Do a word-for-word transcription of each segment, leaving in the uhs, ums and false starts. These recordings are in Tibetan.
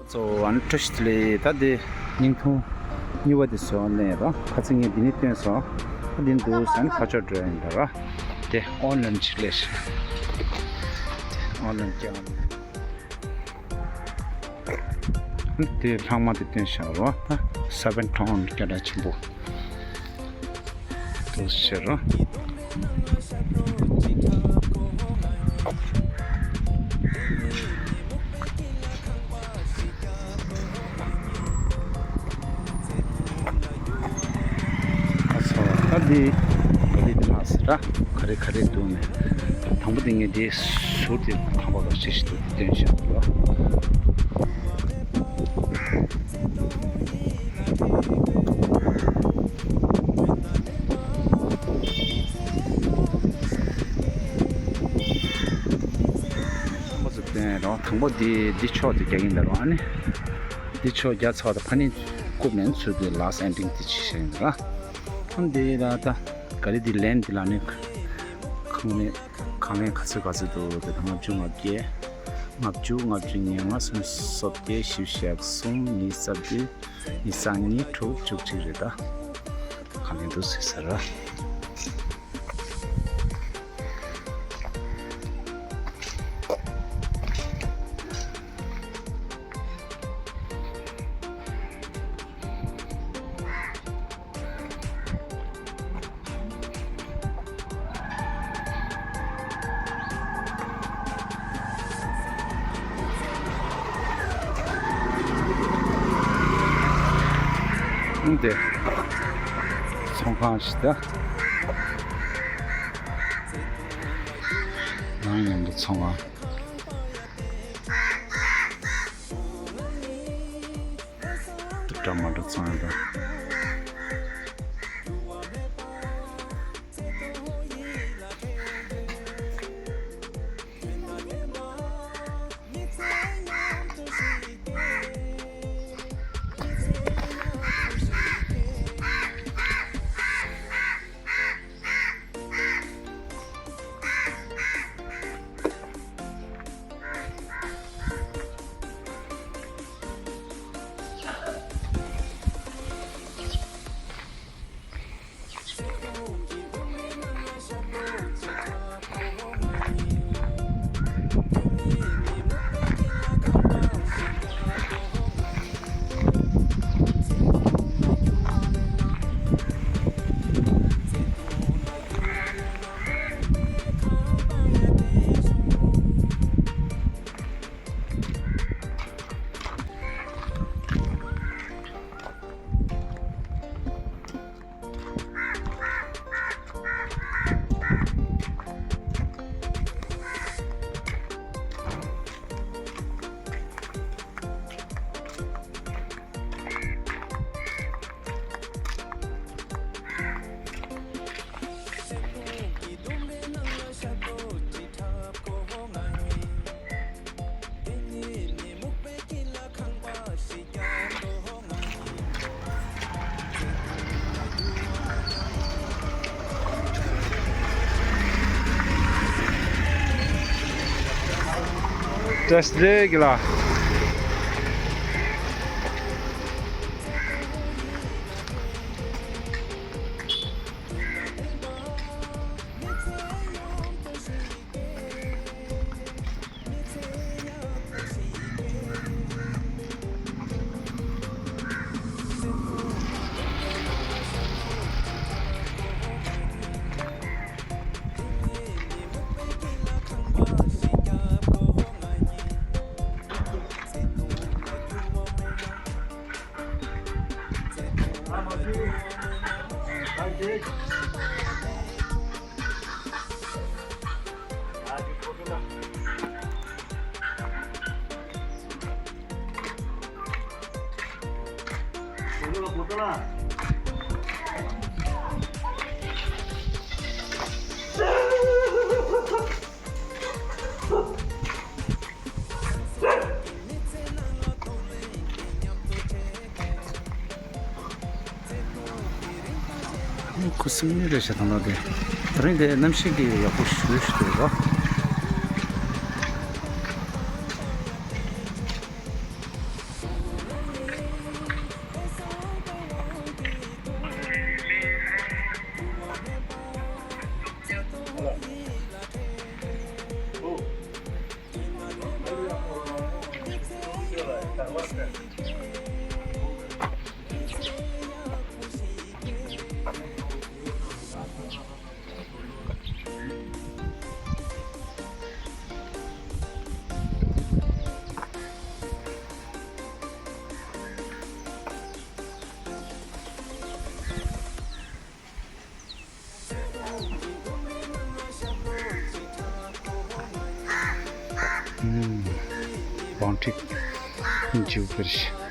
གཙོ་བོ་ཨ་ནི་བཀྲ་ཤིས་བདེ་ལེགས། ད་དེ་བརྙན་ཐུང་གཉིས་པ་དེ་བཟོ་ནས་ར། ཁ་ཚིག་ངས་འདི་ནས་སྟོན་སོང་། ད་འདི་འདུག་ཟེར་ནས་ཕར་ཕྱོགས་འགྲོ་ཡིན་ད་ར། དེ་ཨོན་ལན་ཅིག་ལས་ཤིག་ཨོན་ལན་སྐྱེལ་བ་ནས། དེ་ལྷག་མ་དེ་སྟོན་བཞག་རོ། ད་སེ་བན་ཊོན་སྐད་གྲགས་ཆེན་པོ། དུ་ཕྱིར་རོ། ཨ་ཚོ། ད་འདི་ག་རེ་འདི་ལ་ཟེར་ར། ག་རེ་ག་རེ་འདུག་ནས། དང་པོ་འདི་ངས་འདི་ཟུར་དེ་དང་པོ་ལ་ཞེ་ཞིག་འདུག་འདི་སྟོན་བཞག་རོ། དང་པོ་ཚུར་བསྟན་རོགས། དང་པོ་འདི་འདི་ཕྱོགས་དེ་རྒྱག་གིན་ད་རོགས། ཨ་ནི་འདི་ཕྱོགས་རྒྱག་ཚར་ད་ཕ་ནི་རྐུབ་ནས་ཚུར་དེ་ལ་སི་ཊ་ཨེན་ཌིང་དེ་ཅི་བྱས་ཡིན་ད་ར། ཨ་འདི་ད་ད་ག་རེ་འདི་ལན་འདི་ལ་ནི་ཁང་ནས་ཁང་ལན་ག་ཚོད་ག་ཚོད་འདུག་དེ་ད་ལྔ་བཅུ་ང་བརྒྱད། ལྔ་བཅུ། ལྔ་བཅུ་ཉེར་ལྔ། སུམ་ཅུ་སོ་བརྒྱད། བཞི་བཅུ་ཞེ་གསུམ། ཉི་ཤུ་རྩ་བདུན། ཉི་ཤུ་རྩ་གཉིས། དྲུག་བཅུ་གཅིག་རེད་ད། གང་ཡིན་འདུག་ཟེར་ཟེར་ར། ཨང་། དེ་ཚོང་ཁང་ཞིག་ད། ནང་ཡོང་དུ་ཚོང་ཁང་། འདྲ་མ་འདྲ་ཚང་ཡོད་དོ། བཀྲ་ཤིས་བདེ་ལེགས་ལགས། ཁུ་སིམ་མེར་རེད་ཤག་ད་ལྟ་དེ། དེ་རིང་དེ་གནམ་གཤིས་ཀྱི་ཡག་པོ་ཞེ་ཞིག་འདུག་ར། ཨུམ། བང་ཁྲིག་ཇུ་པེར།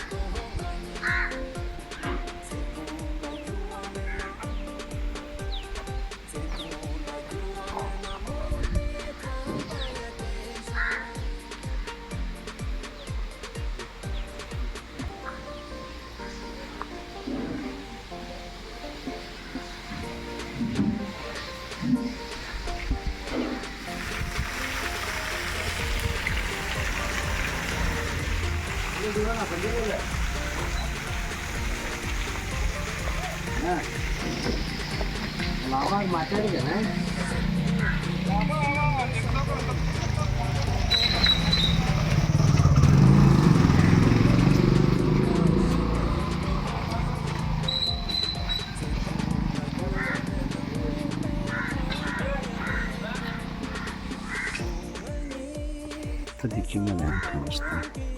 ད་འདི་ཀྱི་ང་ལན་གང་ཞིག་དང་།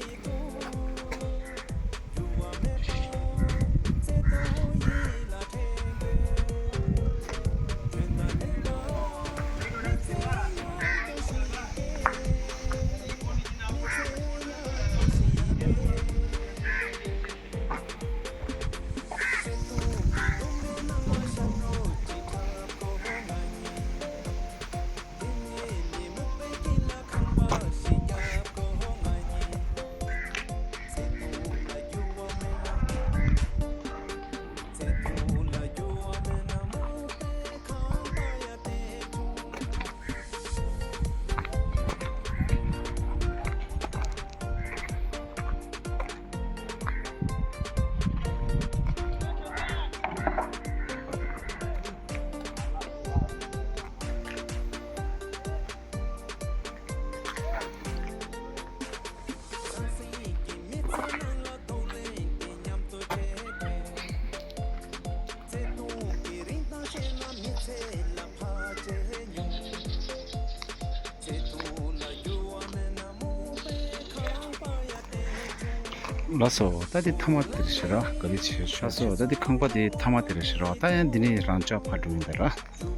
ལགས་སོ། ད་འདི་མཐའ་མ་དེ་རེད་ཤག་ར། ག་རེ་བྱས་ཤག་ལགས་སོ། ད་འདི་ཁང་པ་དེ་མཐའ་མ་དེ་རེད་ཤག་ར། ད་ཡང་འདི་ནས་རང་ཅག་ཕར་འགྲོ་ཡིན་ད་ར།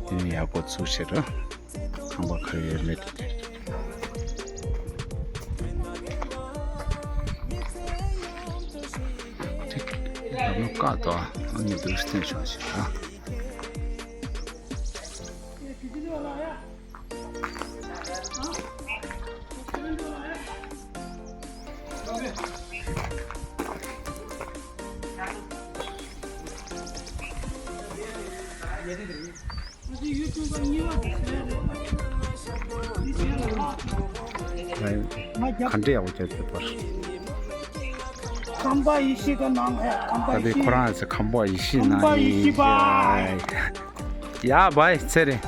འདི་ནས་ཡག་པོ་ཚུགས་ཤག་ར། ཁང་པ་ག་རེ་ཡོད་མེད་དེ། ཐིག་ལམ་ལ་བཀག་ཏོ། ཨ་ནི་འདུག་སྟེ་བྱུང་ཤག་ར། ག་འདྲ་ཡག་པོ་བྱས་ཚོད་པར། ཁམས་པ་ཡེ་ཤེས་ཀྱི་ནང་ལ་ཁམས་པ་ད་ཡེ་ཤེས། ཁོ་རང་ཚོ་ཁམས་པ་ཡེ་ཤེས་ཁམས་པ་ནང་ཡེ་ཤེས་ཡིན། པ། ཡ་བའི་ཚེ་རིང་།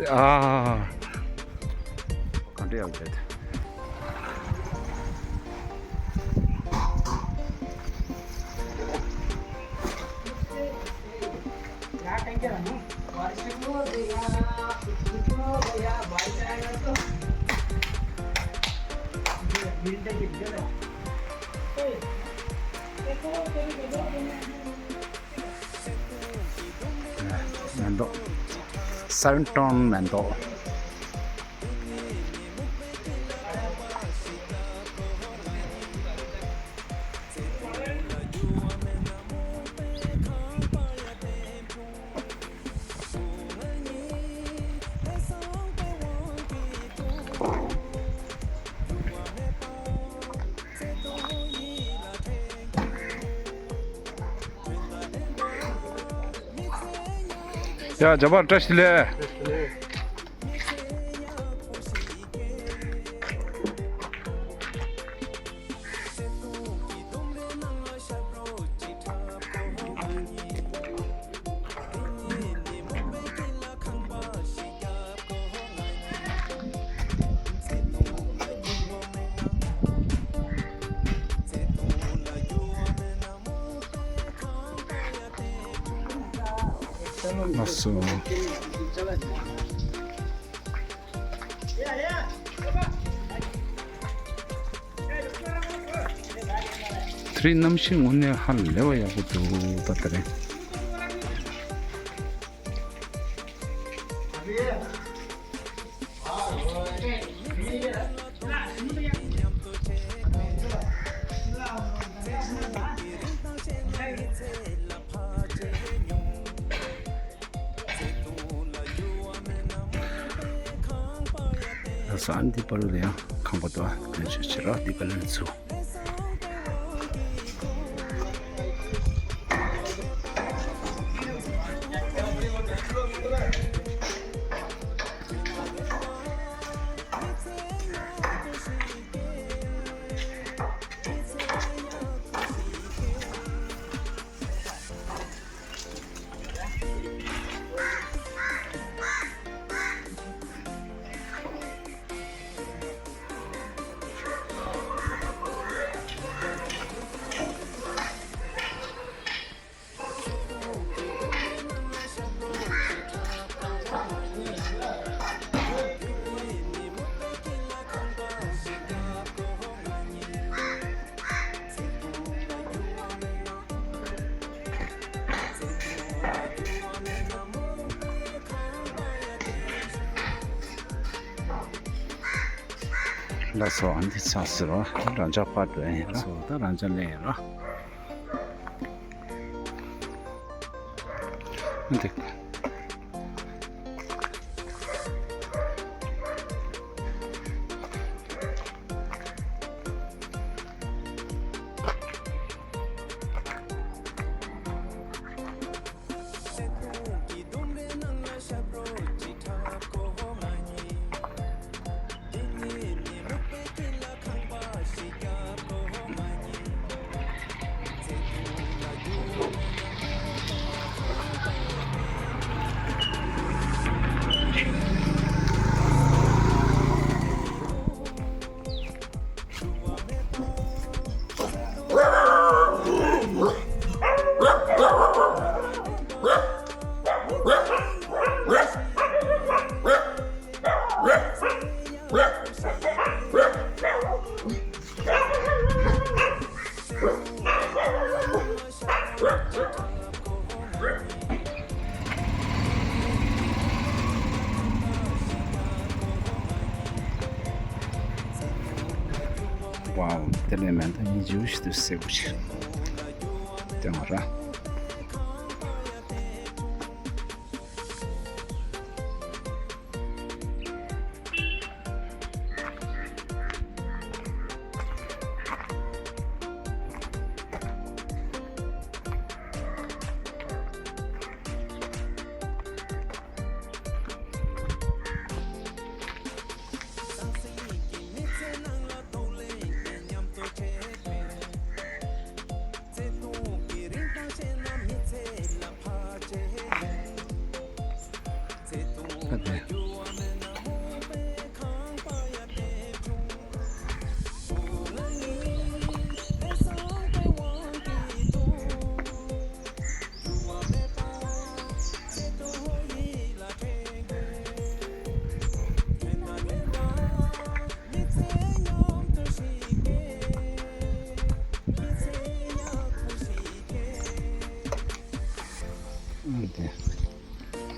ཨ། ག་འདྲ་ཡག་པོ་བྱས་ཚོད། མེ་ཏོག་སན་ཏོན་མེ་ཏོག་ཡ་རྒྱ་བར་བཀྲ་ཤིས་བདེ་ལེགས། ལགས་སོ། དེ་རིང་གནམ་གཤིས་དངོས་གནས་ཧ་ལས་པ་ཡག་པོ་འདུག་ད་དེ་རིང་། ལགས་སོ། ཨ་ནི་འདི་པར་ལ་ཡང་ཁང་པ་དང་ལེན་ཆོག་ཕྱིར་ར་འདི་ག་ལེན་ཚུ། ལགས་སོ། ཨ་འདི་ཚ་ཟེར་རོ། རང་ཅག་པར་འགྲོ་ཡིན་ར། ལགས་སོ། ད་རང་ཅག་ལེན་ཡིན་ར། ཨ་འདི། ཝའོ། དེ་ལས་མེད་ད་ཡིན་ཇུ་ཤི་དུ་སེ་བུ་ཤི། དེ་མ་ར།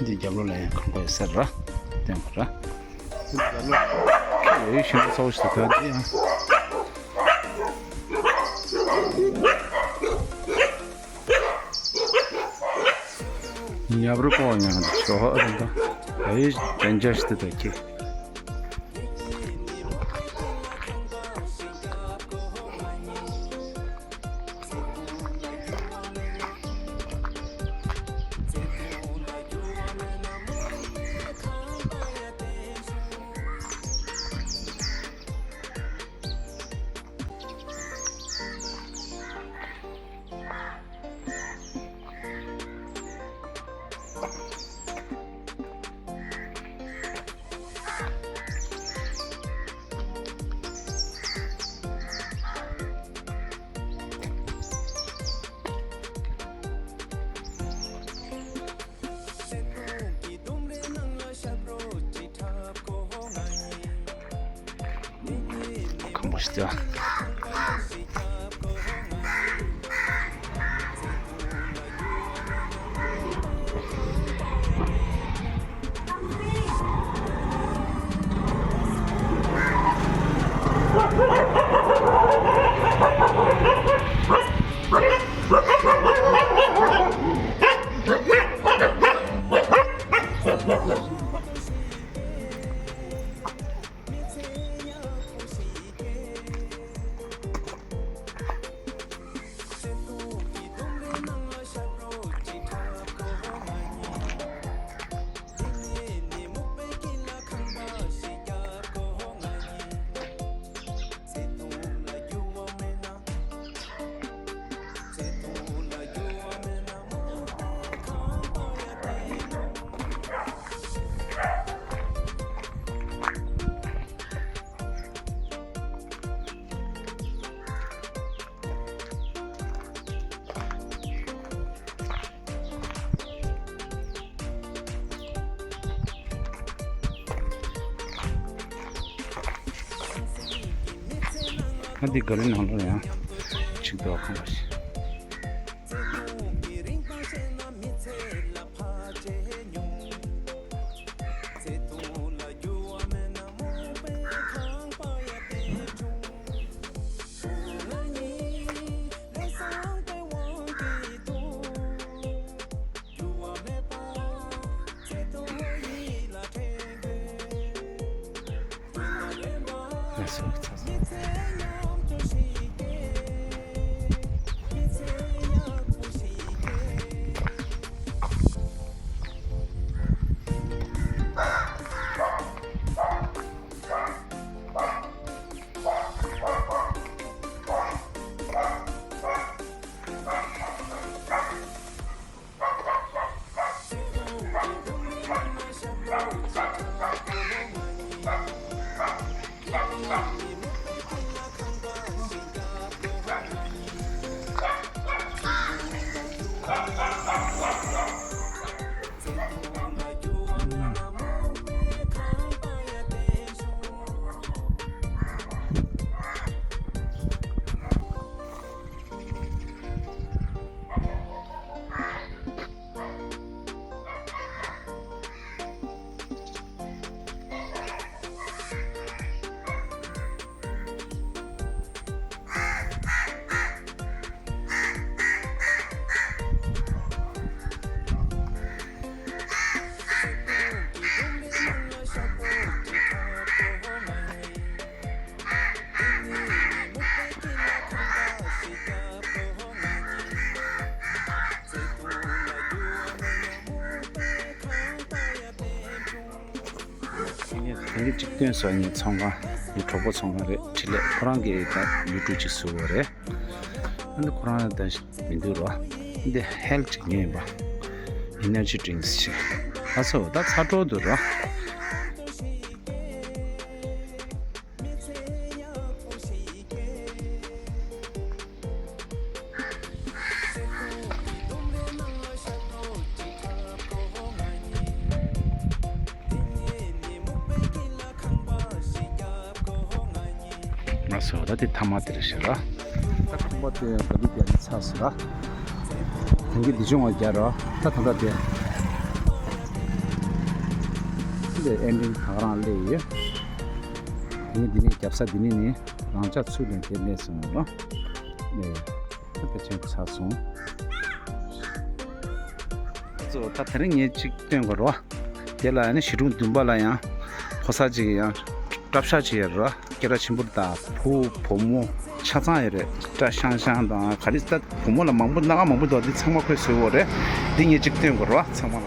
འདི་རྒྱབ་ལོགས་ལ་ཡང་ཁང་པ་ཡོད་ས་རེད་ར། སྟོན་པ་ར། རྒྱབ་ལོགས་ལ་ཡང་ཞེ་པོ་ཚ་པོ་ཞིག་འདུག་ད་འདི་ཡང་། ཉབ་རུ་པོ་ཉང་ཆོ་ཧ་རུ་འདུག་ཨེ་དན་ཇ་ཤི་ཏུ་ད་ཁྱེད། ཅི་ཙི། ཨ་འདི་ག་རེ་ནང་ལོགས་ཡང་ཅིག་འདུག་ཁང་པ་ཞིག་ངས་དེང་གི་གཅིག་སྟོན་སོང་། ངའི་ཚོང་ཁང་། ངའི་གྲོགས་པོ་ཚོང་ཁང་རེད། འཕྲིན་ལས། ཁོ་རང་གིས་ད་ཡུ་ཊུབ་ཅིག་བཟོས་པ་རེད། ཨ་ནི་ཁོ་རང་ད་མི་འདུག་རོ། འདི་ཧེལ་ཅིག་ཉོས་ཡིན་པ། ཨེ་ནར་ཇི་ཌི་རིང་སི་ཅིག་ཨ་སོ་ད་ཚ་དྲོ་འདུག་རོ། ང་སོ་ད་དེ་ཐ་མ་དེ་རེད་ཤག་ར། ད་ཁང་པ་དེ་ག་ལུགས་བརྒྱབ་ནས་ཚར་སོང་ར། དེང་གི་འདི་བྱུང་བ་རྒྱག་ར། ད་ད་ལྟ་དེ། འདི་ཨེ་འདྲིང་ག་རང་སླེབས་ཡོད། དེ་ནས་འདི་ནས་རྒྱབ་ས་འདི་ནས་ནི་རང་ཅག་ཚུར་ལེན་དེ་སླེབས་སོང་ར། ཨེ། ད་ཕལ་ཆེར་ཚར་སོང་། གཙོ་བོ་ད་དེ་རིང་ངས་གཅིག་སྟོན་དགོས་རོ། དེ་ལ་ཨ་ནི་ཞི་ཀྲུང་བདུན་པ་ལ་ཡང་ཕོ་གསར་གཅིག་ཡང་སྐྲ་བཞར་བྱས་ཡོད་རོ། སྐད་གྲགས་ཆེན་པོ་རེད། ད་བུ་བུ་མོ་ཆ་ཚང་ཡོད་རེད། སྐྲ་ཤང་ཤང་དང་ག་རེ་ད་བུ་མོ་ལ་མང་པོ་སྣ་ཁ་མང་པོ་འདུག་འདི་ཚང་མ་ཁོས་བཟོས་ཡོད་རེད། འདི་ངས་གཅིག་སྟོན་དགོས་རོ་ཚང་མ་ལ།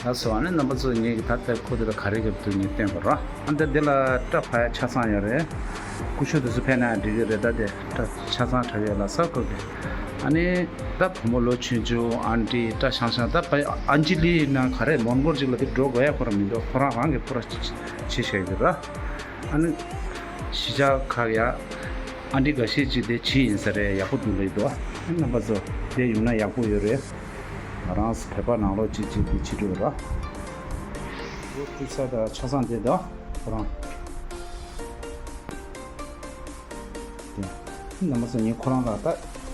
ལགས་སོ། ཨ་ནི་རྣམ་པ་ཚོ་ངེད་ཀྱི་ད་ལྟ་ཁོ་དེ་ལ་ག་རེ་ག་དུ་ངས་བསྟན་པ་ར། ཨ་འདི་འདི་ལ་སྐྲ་ཕ་ཡ་ཆ་ཚང་ཡོད་རེད། ཀུ་ཤུ་དེ་ཚོ་ཕན་ན་འགྲིག་གི་རེད། ད་དེ་སྐྲ་ཆ་ཚང་དྲག་ཡོད་ལ་ས་ཁོ་གི། ཨ་ནི་ད་བུ་མོ་ལོ་ཆུང་ཆུང་ཨན་ཏི་སྐྲ་ཤང་ཤང་ད་ཕ་ཨན་ཇི་ལི་ན་ག་རེ་མོན་གྷོ་ཅིག་ལ་དེ་འགྲོ་དགོས་ཡ་ཁོ་ར་མི་འདུག་ཁོ་རང་རང་གི་ཁོ་ར་བྱེད་བཞག་གི་ར། ཨ་ནི་གཞིས་ཆགས་ཁག་ཡ་ཨན་ཏི་འགའ་ཤས་ཅིག་དེ་བྱེད་ཡིན་ས་རེད། ཡག་པོ་འདུག་ལེ་འདུག་ཨ་ནི་རྣམ་པ་ཚོ་དེ་ཡོང་ན་ཡག་པོ་ཡོད་རེད། ང་རང་བོད་པ་ནང་ལོགས་གཅིག་གཅིག་གིས་བྱེད་འགྲོ་ར། ལོ་བཅུ་ས་དང་ཆ་ཚང་དེ་དང་ཁོ་རང་ རྣམ་པ་ཚོ་ངས་ཁོ་རང་ལ་ད་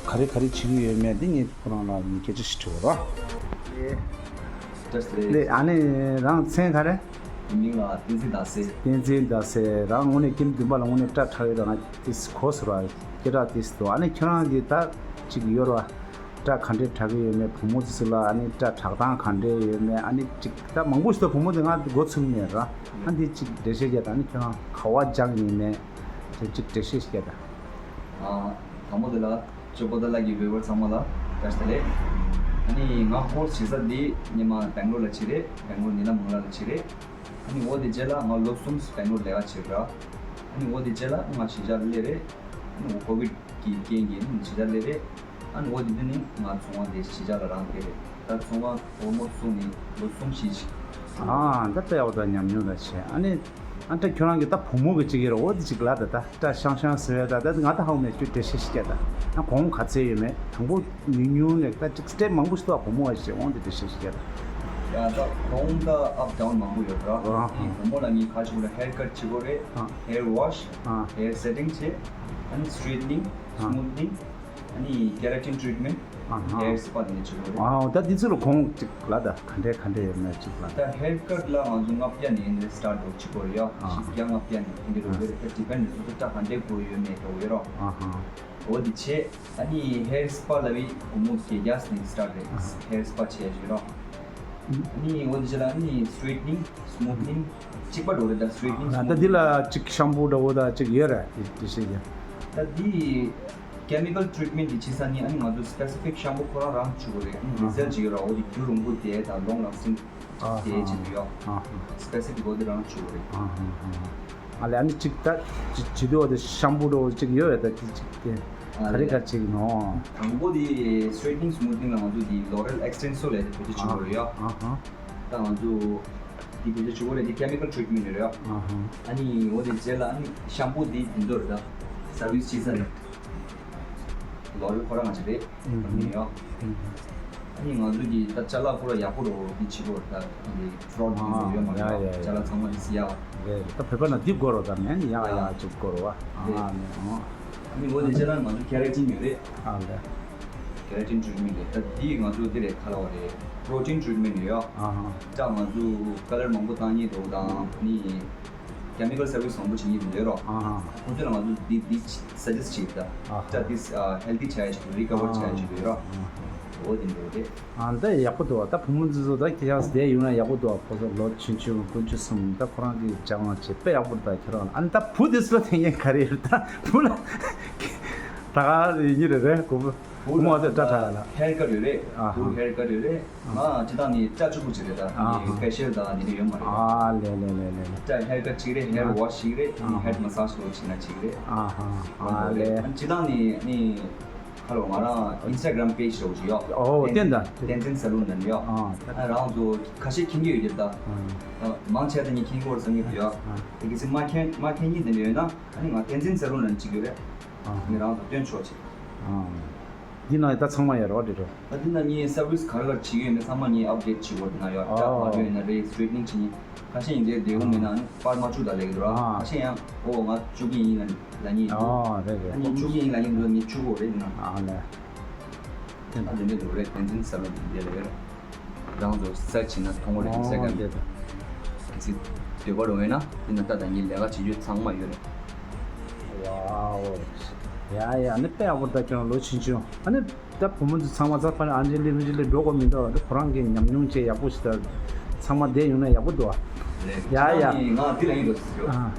ག་རེ་ག་རེ་བྱེད་ཀྱི་ཡོད་མེད་འདི་ངས་ཁོ་རང་ལ་ངས་སྐད་ཆ་ཞིག་དྲི་བ་རོགས། བཀྲ་ཤིས་བདེ་ལེགས། ཨ་ནི་རང་མཚན་ག་རེ། མིང་ལ་བསྟན་འཛིན་ཟླ་ཟེར། བསྟན་འཛིན་ཟླ་ཟེར། རང་དངོས་གནས་ཀྱི་འདུན་པ་ལ་དངོས་གནས་སྐྲ་བྲེགས་ཡོད་ར། ང་ཏིས་གོ་སོ་ར་སྐད་གྲགས་ཏིས་འདུག་ཨ་ནི་ཁྱེད་རང་གི་ད་ཅིག་ཡོད་ར། སྐྲ་ག་འདྲས་བྲེགས་ཀྱི་ཡོད་མེད། བུ་མོ་ཚོ་ཚོ་ལ་ཨ་ནི་སྐྲ་བྲེགས་སྟངས་ག་འདྲས་ཡོད་མེད། ཨ་ནི་ཅིག་ད་མང་པོ་ཞིག་ད་བུ་མོ་དེ་ང་འགོ་ཚུགས་མེད་ར། ཨ་འདི་ཅིག་འགྲེལ་བཤད་རྒྱག་ད། ཨ་ནི་ཁྱེད་རང་ག་བ་སྦྱངས་ཡིན་མེད་དེ་ཅིག་འགྲེལ་བཤད་རྒྱག་ད། ཨ་དང་པོ་དེ་ལ་ཇོ་པོ་ཏ་ལ་གི་བེ་བར་ཚང་མ་ལ་བཀྲ་ཤིས་བདེ་ལེགས། ཨ་ནི་ང་ཧོ་སི་བྱེད་ས་འདི་སྔོན་མ་སྦེང་ལོར་ལ་བྱས་རེད། སྦེང་ལོར་ཉི་ན་མང་ལ་ལ་བྱས་རེད། ཨ་ནི་འོ་དེ་རྗེས་ལ་ང་ལོ་གསུམ་སྦེང་ལོར་ལས་ཀ་བྱས་ར། ཨ་ནི་འོ་དེ་རྗེས་ལ་ང་གཞིས་ཆགས་སླེབས་རེད། ཨ་ནི་འོ་ཀོ་བིད་ཀྱི་རྐྱེན་གྱིས་ཨ་ནི་གཞིས་ཆགས་སླེབས་རེད། ཨ་ནི་འོ་དེ་དུས་ནི་ང་ཚོང་པ་དེ་གཞིས་ཆགས་ལ་རང་སྡོད་རེད། ད་ཚོང་པ་ཨོལ་མོ་སི་ཊི་སོང་ནས་ལོ་གསུམ་བཞི་ཅིག་ཨ་ད་ལྟ་ཡག་པོ་ད་ཉམས་མྱོང་ད་བྱས། ཨ་ནི་ཨ་ད་ཁྱོད་རང་གི་ད་བུ་མོ་གི་ཅིག་ཡོད་ར། འོ་དེ་ཅིག་ལ་ད་ད་སྐྲ་ཤང་ཤང་ཟེར་བས་ད་ད་ང་ད་ཧ་གོ་མེད། ཁྱོད་འགྲེལ་བཤད་ཞིག་རྒྱག་ད། ཨ་གོང་ག་ཚད་ཡོད་མེད། དང་པོ་ཉུང་ཉུང་ནས་ད་ཅིག་སི་ཊེབ་མང་པོ་ཞིག་འདུག་བུ་མོ་བ་ཞིག་འོང་དེ་འགྲེལ་བཤད་ཞིག་རྒྱག་ད། ཡ་ད་གོང་ད་ཨབ་ཌའུན་མང་པོ་ཡོད་ར། ཨ་ཧ། བུ་མོ་ལ་ངས་ག་ཅིག་ལ་ཧེར་ཀཊ་བྱེད་དགོས་རེད། ཨ་ཧེར་ཝོཤ། ཨ་ཧེར་སེ་ཊིང་བྱེད། ཨ་ནི་སི་ཊེ་ཊི་ནིང་། ཨ་སི་མུ་ཐི་ནིང་། ཨ་ནི་ཀེ་ར་ཊིན་ཊི་རི་ཊི་མེན་ཊི། ཨ་ཧ། ཧེར་སི་པ་དེ་འདྲ་བྱེད་དགོས་རེད། ཨ་ད་འདི་ཚོ་ལ་གོང་ཅིག་ལ་ད་ག་འདྲས་ག་འདྲས་ཡོད་མེད་ཅིག་ལ། ད་ཧེར་ཀཊ་ལ་ང་ཚོ་ལྔ་བརྒྱ་ནས་འདི་སི་ཊར་ཊི་འགྲོ་བྱེད་དགོས་རེད་ཡ། ཨ་ཧ། བཞི་བརྒྱ་ལྔ་བརྒྱ་ནས་འདི་འགྲོ་གི་རེད། ད་ཌི་པེན་ཌི་སོ་སོ་སྐྲ་ག་འདྲས་དགོས་ཡོད་མེད་འགྲོ་གི་རེད་རོ། ཨ་ཧ། འོ་དེ་བྱས། ཨ་ནི་ཧེར་སི་པ་ལབ་ཡས་སྒོར་མོ་བརྒྱད་བརྒྱ་ནས་སི་ཊར་ཊི་རེད། ཨ་ཧ། ཧེར་སི་པ་བྱས་བྱས་རོ། ཨ་ནི་འོ་དེ་བྱས་ལ་ཨ་ནི་སི་ཊེ་ཊི་ནིང་སི་མུ་ཐི་ནིང་གཅིག་པ་འགྲོ་རེད། ད་སི་ཊེ་ཊི་ནིང་སི་མུ་ཐི་ནིང་། ད་འདི་ལ་ཅིག་ཤམ་པུ་འདྲ་བོ་ད་ཅིག་ཡོད་རེད། དེ་དེ་བྱས་ཀྱི། ད་འདི་ཀེ་མི་ཀལ་ཊི་རི་ཊི་མེན་ཊི་འདི་བྱེད་ས་ནི་ཨ་ནི་ང་ཚོ་སི་པེ་སི་ཕིག་ཤམ་པུ་ཁོ་རང་རང་བྱེད་དགོས་རེད། ཨ་ནི་རི་སལ་ཅིག་ཡོད་ར། འོ་དེ་རྒྱུན་རིང་པོ་དེ་དང་ལོང་ལ་སིང་ཨ་དེ་ཅིག་ཡོད། ཨ་ཧ། སི་པེ་སི་ཕིག་འོ་དེ་རང་བྱེད་དགོས་རེད། ཨ་ཧ་ཧ། ཨ་ལས་ཨ་ནི་ཅིག་ད་ཅི་ཅི་དུ་འོ་དེ་ཤམ་པུ་འདྲ་བོ་ཅིག་ཡོད་རེད། ད་དེ་ཅིག་དེ་ཨ་ག་རེ་ལས་ག་ཅིག་ནོ། དང་པོ་དེ་སི་ཊེ་ཊི་ནིང་སི་མུ་ཐི་ནིང་ལ་ང་ཚོ་དེ་ལོ་རེལ་ཨེག་སི་ཊེན་སི་ལབ་དེ་བེད་སྤྱོད་བྱེད་དགོས་རེད་ཡ། ཨ་ཧ། ད་ང་ཚོ་དེ་བེད་སྤྱོད་བྱེད་དགོས་རེད། དེ་ཀེ་མི་ཀལ་ཊི་རི་ཊི་མེན་ཊི་རེད་ཡ། ཨ་ཧ། ཨ་ནི་འོ་དེ་རྗེས་ལ་ཨ་ནི་ཤམ་པུ་དེ་དེ་ཚོ་རེད། ད་སར་བི་སི་བྱེད་ས་རེད། ལོ་རེལ་ཁོ་རང་ང་ཚོ་རེད། ཨུམ། ཨ་ནི་ཡ། ཨུམ། ཨ་ནི་ང་ཚོ་གི་ད་ཅ་ལག་ཁོ་རང་ཡག་པོ་རེད། འོ་དེ་བྱེད་དགོས་རེད། ད་དེ་ཕོ་རོ་ཌུག་ཊི་ཡོད་མ་རེད་ཡ། ཡ་ཡ། ཅ་ལག་ཚང་མ་དེ་སི་ཡ། རེད་རེད། ད་བོད་པ་ན་འདི་དགོས་རོ། ད་མེད་ནི་ཡག་ཡག་ཅིག་དགོས་རོ་བ། ཨ་ནི་འོ་དེ་ཅ་ལག་ང་ཚོ་ཀེ་ར་ཊིན་ཡོད་རེད། ཨ་ལས། ཀེ་ར་ཊིན་ཊི་རི་ཊི་མེན་ཊི་རེད། ད་འདི་ང་ཚོ་འདི་རེད། ཁ་ལ་བ་རེད། པོ་རོ་ཊིན་ཊི་རི་ཊི་མེན་ཊི་ཡོད་ཡ། ཨ་ཧ། ད་ང་ཚོ་ཀ་ལར་མང་པོ་བཏང་ཉེན་འགྲོ་དང་ནི། ཀེ་མི་ཀལ་སར་བི་སི་མང་པོ་བྱེད་ཉེན་འདུག་རོ། ཨ་ཧ། ཁོང་ཚོས་ང་ཚོ་འདི་འདི་སཱ་ཇེ་སི་ཊི་བྱེད་ད། ཨ་ཧ། ད་འདི་ཧེལ་ཐི་ཆགས་ཡ་ཆེད་དུ་རི་ཀ་བར་ཆགས་ཡ་ཆེད་དུ་ཡོད་རོ། ཨ་ཧ། འོ་དེ་འདྲ་རེད། ཨ་འདི་ཡག་པོ་འདུག་ད་བུ་མོ་འདི་ཚོ་ད་ཁྱེད་རང་བསྡད་ཡོང་ན་ཡག་པོ་འདུག་ཁོ་ཚོ་ལོ་ཆུང་ཆུང་དཀོན་མཆོག་གསུམ། ད་ཁོ་རང་གི་སྦྱང་བ་བྱེད་དཔེ་ཡག་པོ་འདུག་ད་ཁྱེད་རང་ཨ་ནི་ད་བུ་འདི་ཚོ་ལ་ཐེངས་ཡན་ག་རེ་ཡོད། ད་བུ་ལ་ད་ག་རེ་ཡིན་རེད་རེད་གོ་བུ། བུ་མོ་ཚོ་སྐྲ་བྲེགས་ལ། ཧེར་ཀཊ་ཡོད་རེད། ཨ་ཧ། བུ་ཧེར་ཀཊ་ཡོད་རེད། ང་སྤྱིར་བཏང་ནི་སྐྲ་གཅིག་པུ་ཅིག་རེད། ད་ཨ་ཧ། ཕེ་ཤལ་དང་འདི་འདྲ་ཡོད་མ་རེད། ཨ་ལེ་ལེ་ལེ་ལེ་ལེ། སྐྲ་ཧེར་ཀཊ་གཅིག་རེད། ཧེར་ཝོཤ་གཅིག་རེད། ཨ་ཧ། ཧེཌ་མ་སཱཇ་ལོ་གཅིག་ན་གཅིག་རེད། ཨ་ཧ། ཨ་ལེ། ཨ་སྤྱིར་བཏང་ནི་ནི་ཁ་ལོ་ང་རང་ཨིན་སི་ཊ་གྷི་རམ་པེཇ་རོ་ཅིག་ཡོད། ཨོ་བསྟན་ད། བསྟན་འཛིན་ས་ལུང་ནས་ཡོད། ཨ་ད་ཨ་རང་ཚོ་ཁ་ཤས་མཁྱེན་གྱི་ཡོད་ཀྱི་ད། ཨ་མང་ཆེ་ད་ནི་མཁྱེན་གྱི་ཡོད་བསམ་གྱི་ཡོད། ཨ་དེ་གི་སི་མ་མཁྱེན་མ་མཁྱེན་གྱི་དེ་འདྲ་ཡོད་ན་ཨ་ནི་ང་བསྟན་འཛིན་ས་ལུང་ནས་གཅིག་ཡོད་རེད། ཨ་ནི་རང་ཚོ་སྟོན་ཆོག་ཅིག་ཨ། འདི་ནང་ད་ཚང་མ་ཡོད་རོགས་འདྲི་རོགས། ད་འདི་ན་ངའི་སར་བི་སི་ག་རེ་ག་རེ་བྱེད་ཀྱི་ཡོད་མེད་ཚང་མ་ངས་ཨབ་ཌེཊ་བྱེད་དགོས། འདི་ན་ཡོད། ཨ། སྐྲ་བར་ཡོད་ན་རེད། སི་ཊེ་ཊི་ནིང་བྱེད་ཀྱི་ཁ་ཤས་ཡིན་རེད། བདེ་པོ་མེད་ན་ཨ་ནི་པར་མ་བཅུག་ད་ལེགས་འདུག་ར། ཨ། ཁ་ཤས་ཡང་ཨོ་ང་བཅུག་གི་ཡིན་ལ་ལ་ཉིད་འདུག་ཨ་རེད་རེད། ཨ་ནི་བཅུག་གི་ཡིན་ལ་ཉིད་འདུག་ངས་བཅུག་གོ་རེད་འདི་ན། ཨ་ལས། ཨ་འདི་འདྲ་འདུག་རེད། བསྟན་འཛིན་ས་ལུང་འདི་ལ་ཡོད་རེད། རང་ཚོ་སར་ཆི་བྱས་ན་མཐོང་གི་རེད། ཨིན་སི་ཊ་གྷི་རམ་ལ། གལ་སྲིད་འདོད་པ་རོ་ཡོད་ན་འདི་ན་ལྟ་དང་ངའི་ལས་ཀ་བྱེད་རྒྱུ་ཚང་མ་ཡོད་རེད། ཝའོ། ཡ་ཡ། ཨ་ནི་དཔེ་ཡག་པོ་ད་ཁྱོད་རང་ལོ་ཆུང་ཆུང་། ཨ་ནི་ད་བུ་མོ་ཚོ་ཚང་མ་ཚ་ཕ་ནི་ཨན་ཇི་ལི་ཝི་ཇི་ལི་འགྲོ་དགོས་མི་འདུག་ད་ཁོ་རང་གི་ཉམས་མྱོང་བཅས་ཡག་པོ་ཞིག་ད་ཚང་མ་བསྡད་ཡོང་ན་ཡག་པོ་འདུག་ཡ་ཡ། ང་འདི་ལ་ཡིན་འགྲོ་ཟེར་རྒྱུ། ཨ།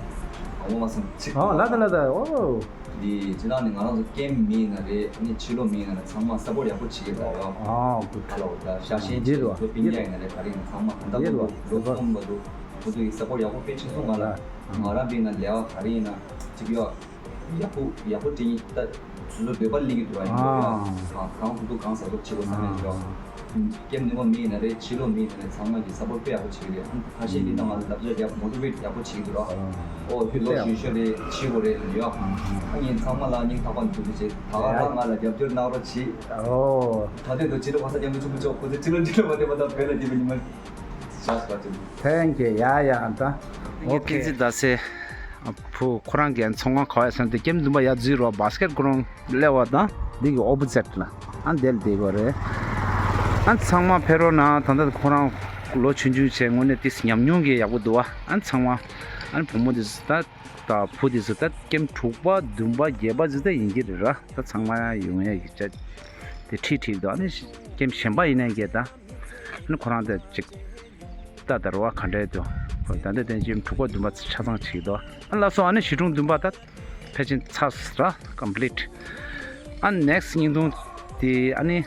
ཨ་མ་མ་སང་ཚིག་ཨོ་ལ་ད་ལ་ད་ཨོ། འདི་ཅི་ལ་ནི་ང་རང་ཚོ་ཀེམ་མི་ཡིན་ན་རེད། ཨ་ནི་ཕྱི་ལོགས་མི་ཡིན་ན་རེད། ཚང་མ་སཔོརཊ་ཡག་པོ་བྱེད་ཀྱི་འདུག་ཡ། ཨོ་གུཌ། ཧ་ལོ་ད་ཤ་ཤེན་ཅིག་འདི་རེད་བ། ཚོ་སྤུན་ཀྱག་ཡིན་ན་རེད། ག་རེ་ཡིན་ན་ཚང་མ་ད་ལྟ་འདི་རེད་བ། ཁོ་ཚོ་ལོ་གསུམ་པ་འདུག་ཁོ་ཚོ་ཡི་སཔོརཊ་ཡག་པོ་དཔེ་བྱེད་སོང་ང་ལ། ང་རང་སྤེར་ན་ལས་ཀ་ག་རེ་ཡིན་ན་ཅིག་ཡོད། ཡག་པོ་ཡག་པོ་དྲན་ཡིན་ད། སོ་སོ་འདོད་པ་སླེབས་ཀྱི་འདུག་ཨ་ཡིན་འདུག་ཡ། ཨ། གང་ཐུབ་ཐུབ་གང་ཟབ་ཐུབ་བྱེད་དགོས་བསམ་ཡོད་ཀྱི་ཡོད། ཀེམ་ནུས་པ་མི་ཡིན་ན་རེད། ཕྱི་ལོགས་མི་ཡིན་ན་རེད། ཚང་མ་གིས་སཔོརཊ་དཔེ་ཡག་པོ་བྱེད་ཀྱི་རེད། ཨ་ཁ་ཤས་ཀྱིས་ད་ང་ལ་ལབ་བྱ་རྒྱབ་མོ་ཊི་ཝེཊ་ཡག་པོ་བྱེད་ཀྱི་འདུག་ཨ། ཨོ་ཁྱོད་ལོ་གཞོན་ཤོས་རེད། བྱེད་དགོས་རེད་ལབ་ཡོད། ཨ་ངས་ཚང་མ་ལ་སྙིང་ཐག་པ་ནས་ཐུགས་རྗེ་ཆེ། ད་ག་ད་ང་ལ་རྒྱབ་སྐྱོར་གནང་རོགས་གྱིས། ཨོ། ད་དུང་དུ་ཕྱི་ལོགས་ག་ས་རྒྱབ་མི་ཆོག་མི་ཆོག་ཁོ་ཚོ་ཕྱི་ལོགས་འགྲིག་ལ་མ་འགྲིག་ལ་བོད་ལ་བསྡད་པའི་ཉི་མ་བཞག་པ་ཅིག Thank you. ཡ་ཡ་ད། ཨོ་ཁེ། བསྟན་འཛིན་ཟླ་ཟེར། ཨ་བུ་ཁོ་རང་གིས་ཚོང་ཁང་ག་བ་ཡ་ཟེར་ན་དེ་ཀེམ་བདུན་པ་ཡར་འཛུལ་རོགས་བ་སི་ཀེཊ་གོ་རང་སླེབས་པ་དང་འདི་གི་ཨོ་པོ་ཛིཊ་ལ་ཨ་འདི་ལ་བསྡད་དགོས་རེད། ཨ་ཚང་མ་ཕེབས་རོགས་གནང་། ད་ལྟ་ཁོ་རང་ལོ་ཆུང་ཆུང་བྱས་དངོས་གནས་ཏིས་ཉམས་མྱོང་གི་ཡག་པོ་འདུག་བ། ཨ་ཚང་མ་ཨ་བུ་མོ་དེ་ཚོ་ད་ད་བུ་དེ་ཚོ་ད་ཀེམ་དྲུག་པ་བདུན་པ་བརྒྱད་པ་ཚོ་ད་ཡིན་གྱི་རེད་ར། ད་ཚང་མ་ཡོང་ཡ་གི་ཅ་དེ་ཁྲིད་ཁྲིད་འདུག་ཨ་ནི་ཀེམ་གཞན་པ་ཡིན་ནའི་གི་ད་ཨ་ནི་ཁོ་རང་ད་ཅིག་ལྟ་དར་བ་ག་འདྲས་འདུག་ད་ལྟ་དེ་ཀེམ་དྲུག་པ་བདུན་པ་ཆ་ཚང་བྱེད་ཀྱི་འདུག་ཨ་ལགས་སོ། ཨ་ནི་གཞིས་གྲོང་བདུན་པ་ད་ཕལ་ཆེར་ཚར་ར་ཀོམ་པི་ལིཊ། ཨ་ནེག་སི་ཊི་བརྙན་ཐུང་དེ་ཨ་ནི་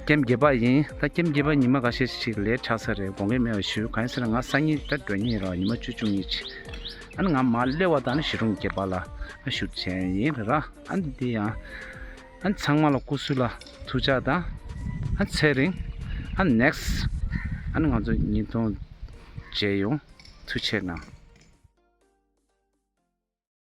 ཀེམ་བརྒྱད་པ་ཡིན། ད་ཀེམ་བརྒྱད་པ་ཉི་མ་འགའ་ཤས་ཤིག་ལས་ཆགས་ས་རེད། དགོངས་འགལ་མེད་པ་ཞུ། གང་ཡིན་ཟེར་ན་ང་སང་ཉིན་ད་འགྲོ་ཉིན་ར་ཉི་མ་བཅུ་བཅུ་གཉིས་ཅིག་ཨ་ནི་ང་མར་སླེབས་པ་དང་ཨ་ནི་གཞིས་གྲོང་བརྒྱད་པ་ལ་ཨ་ཞུ་བྱས་ཡིན་ར། ཨ་ནི་འདི་ཡང་ཨ་ནི་ཚང་མ་ལ་སྐུ་གཟུགས་ལ་ཐུགས་ཅག་དང་ཨ་ཚེ་རིང་། ཨ་ནེག་སི་ཊི་ཨ་ནི་ང་ཚོ་བརྙན་ཐུང་མཇལ་ཡོང་། ཐུགས་ཆེ་གནང་།